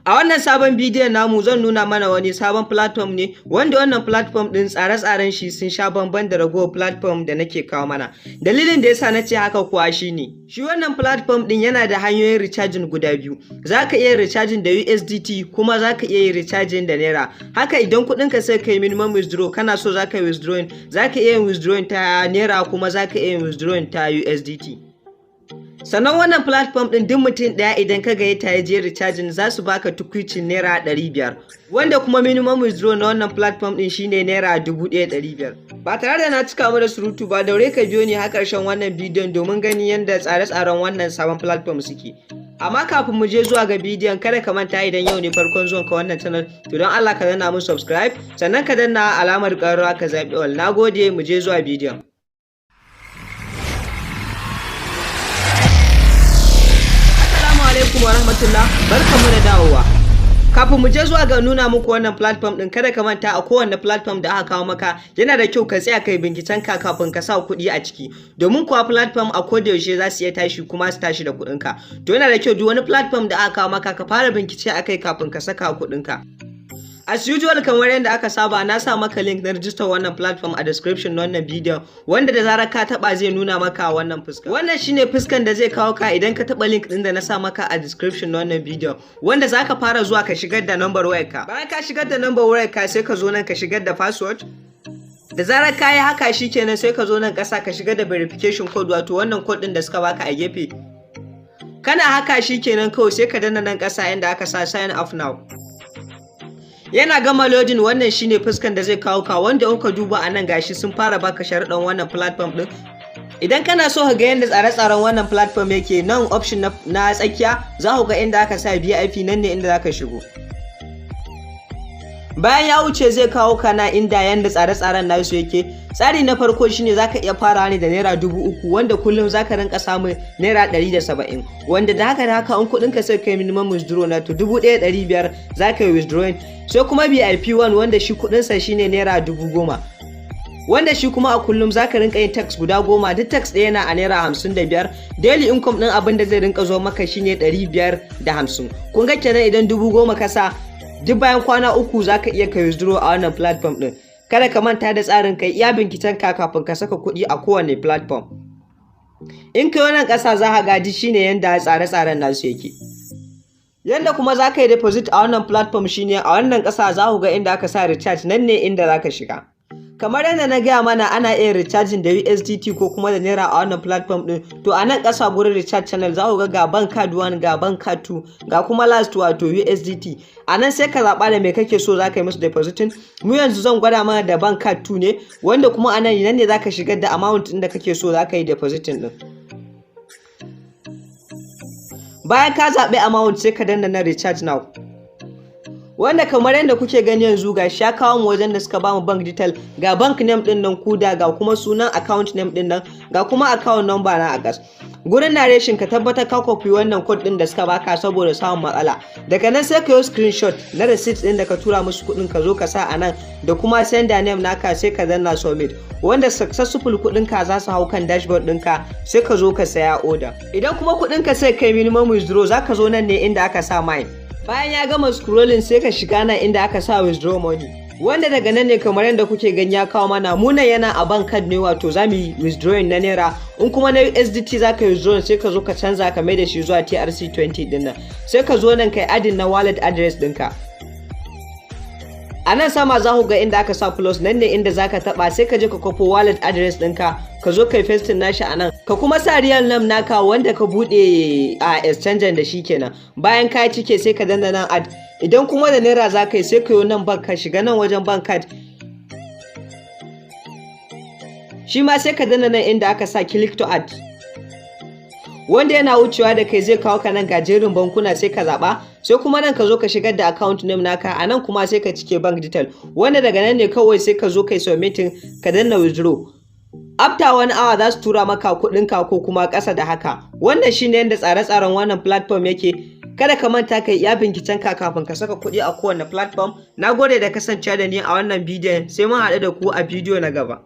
A wannan sabon bidiyon namu zan nuna mana wani sabon platform ne, wanda wannan platform din tsare-tsaren shi sun sha bamban da ragowar platform da nake kawo mana. Dalilin da yasa nace haka kuwa shine, shi wannan platform din yana da hanyoyin recharging guda biyu. Zaka iya recharging da USDT, kuma zaka iya yin recharging da Naira. Haka idan kuɗin ka sai kai minimum withdraw, kana so zaka yi withdrawing, zaka iya yin withdrawing ta Naira, kuma zaka iya yin withdrawing ta USDT. Sannan wannan platform ɗin, duk mutum ɗaya idan ka gayyata ya je recharging, za su baka tukwicin ₦500, wanda kuma minimum withdraw na wannan platform ɗin shine ₦1,500. Ba tare da na cika mu da surutu ba, daure ka biyo ni har ƙarshen wannan bidiyon domin ganin yadda tsare-tsaren wannan sabon platform suke. Amma kafin mu je zuwa ga bidiyon, kada ka manta, idan yau ne farkon zuwan ka wannan channel, to don Allah ka danna mu subscribe, sannan ka danna alamar ƙararrawa, ka zaɓi all. Nagode, mu je zuwa bidiyon. Assalamu alaikum wa rahmatullah, barkamu da dawowa. Kafin mu je zuwa ga nuna muku wannan platform din, kada ka manta, a kowanne platform da aka kawo maka, yana da kyau ka tsaya kai binciken ka kafin ka sa kuɗi a ciki. Domin kuwa platform a koda yaushe za su iya tashi, kuma su tashi da kuɗin ka. To, yana da kyau duk wani platform da aka kawo maka, ka fara bincike akai kafin ka saka kuɗin ka. As usual, kamar yadda aka saba, na sa maka link na register wannan platform a description na wannan bidiyon, wanda da zarar ka taba zai nuna maka wannan fuska. Wannan shine fuskan da zai kawo ka idan ka taba link din da na sa maka a description na wannan bidiyon, wanda zaka fara zuwa ka shigar da number wayarka. Bayan ka shigar da number wayarka, sai ka zo nan ka shigar da password. Da zarar ka yi haka, shikenan, sai ka zo nan ƙasa ka shigar da verification code, wato wannan code din da suka baka a gefe. Kana haka, shikenan, kawai sai ka danna nan ƙasa inda aka sa "Sign up now". Yana gama loading, wannan shine fuskan da zai kawo ka, wanda in ka duba a nan, gashi sun fara baka sharuɗan wannan platform din. Idan kana so ka ga yadda tsare-tsaren wannan platform yake, nan option na tsakiya za ku ga inda aka sa VIP, nan ne inda zaka shigo. Bayan ya wuce, zai kawo ka na inda yanda tsare-tsaren nasu yake. Tsari na farko shine zaka iya fara ne da ₦3,000, wanda kullum zaka rinka samun ₦170, wanda da haka in kuɗin ka sai kai minimum withdraw na to 1,500, zaka yi withdrawing. Sai kuma VIP 1, wanda shi kuɗin sa shine ₦10,000, wanda shi kuma a kullum zaka rinka yin task guda 10, duk task ɗaya na a ₦55. Daily income ɗin abin da zai rinka zo maka shine 550. Kun ga kenan, idan 10,000 ka sa, duk bayan kwana 3 zaka iya ka withdraw a wannan platform ɗin. Kada ka manta da tsarin kai iya binciken ka kafin ka saka kuɗi a kowane platform. In kai wannan ƙasa, za ka gaji shine yanda tsare-tsaren nasu yake. Yanda kuma za ka yi deposit a wannan platform shine, a wannan ƙasa za ku ga inda aka sa "Recharge", nan ne inda za ka shiga. Kamar yadda na gaya mana, ana iya recharging da USDT ko kuma da Naira a wannan platform din. To, a nan ƙasa gurin recharge channel za ku ga bank card 1, ga bank card 2, ga kuma last, wato USDT. A nan sai ka zaɓa da me kake so za ka yi musu depositing. Mu yanzu zan gwada mana da bank card 2 ne, wanda kuma a nan nan ne za ka shigar da amount ɗin da kake so za ka yi depositing din. Bayan ka zaɓi amount, sai ka danna na "Recharge now", wanda kamar yadda kuke gani yanzu, ga sha kawo mu wajen da suka bamu bank detail. Ga bank name din nan Kuda, ga kuma sunan account name din nan, ga kuma account number na a gas. Gurin narration, ka tabbatar ka copy wannan code din da suka baka saboda samun matsala. Daga nan sai ka yi screenshot na receipt din da ka tura musu kuɗin, ka zo ka sa a nan da kuma sender name naka, sai ka danna "Submit", wanda successful, kuɗin ka za su hau kan dashboard ɗinka, sai ka zo ka saya order. Idan kuma kuɗin ka sai kai minimum withdraw, za ka zo nan ne inda aka sa "Mine". Bayan ya gama scrolling, sai ka shiga nan inda aka sa "Withdraw money", wanda daga nan ne, kamar yadda kuke gani, ya kawo mana muna yana a bank card ne, wato za mu yi withdrawing na naira. In kuma na USDT za ka yi withdrawing, sai ka zo ka canza ka mai da shi zuwa TRC20 din nan, sai ka zo nan kai adding na wallet address ɗinka. A nan sama za ku ga inda aka sa plus, nan ne inda zaka taba, sai ka je ka kwafo wallet address ɗinka, ka zo kai pasting nashi a nan, ka kuma sa real name naka wanda ka bude a exchange da shi kenan. Bayan ka cike, sai ka danna nan "Add". Idan kuma da naira za ka yi, sai ka yi nan bank, ka shiga nan wajen bank card, shi ma sai ka danna nan inda aka sa "Click to add", wanda yana wucewa da kai zai kawo ka nan, ga jerin bankuna, sai ka zaɓa. Sai kuma nan ka zo ka shigar da account name naka, a nan kuma sai ka cike bank detail, wanda daga nan ne kawai sai ka zo kai submitting, ka danna "Withdraw". After wani hour za su tura maka kuɗinka ko kuma ƙasa da haka. Wannan shine yadda tsare-tsaren wannan platform yake. Kada ka manta kai iya binciken ka kafin ka saka kuɗi a kowane platform. Na gode da kasancewa da ni a wannan bidiyon, sai mun haɗu da ku a bidiyo na gaba.